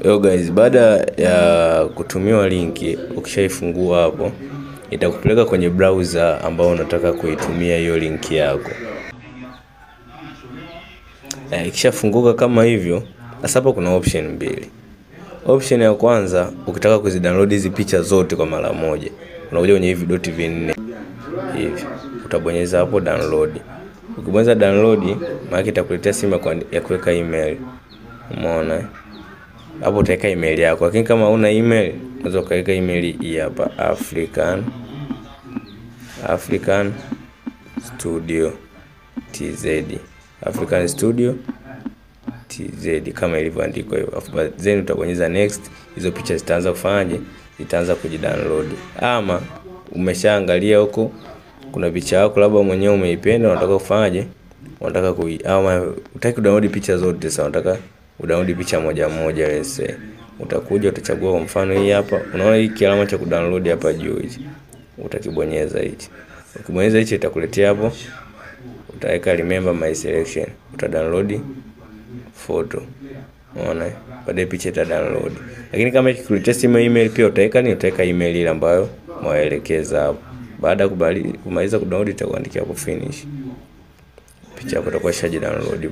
Yo guys, baada ya kutumiwa linki, ukishaifungua hapo itakupeleka kwenye browser ambao unataka kuitumia hiyo linki yako. Ikishafunguka kama hivyo, sasa hapo kuna option mbili. Option ya kwanza, ukitaka kuzidownload hizi picha zote kwa mara moja, unakuja kwenye hivi doti vinne hivi, utabonyeza hapo download. Ukibonyeza download, maana itakuletea simu ya kuweka email. Umeona? Hapo utaweka email yako, lakini kama huna email unaweza ukaweka email hii hapa, African Studio TZ, African Studio TZ kama ilivyoandikwa hivyo. Afu then utabonyeza next, hizo picha zitaanza kufanyaje? Zitaanza kujidownload. Ama umeshaangalia huko kuna picha yako labda mwenyewe umeipenda, unataka kufanyaje? Unataka kui ama unataka kudownload picha zote, sasa unataka udownload picha moja moja wewe. Utakuja utachagua kwa mfano hii hapa, unaona hii kialama cha kudownload hapa juu hichi, utakibonyeza hichi. Ukibonyeza hichi itakuletea hapo, utaweka remember my selection, uta download photo. Unaona, baadaye picha ita download. Lakini kama ikikuletea simu email pia utaweka ni utaweka email ile ambayo mwaelekeza hapo. Baada ya kumaliza kudownload itakuandikia hapo finish, picha yako itakuwa ishaji download.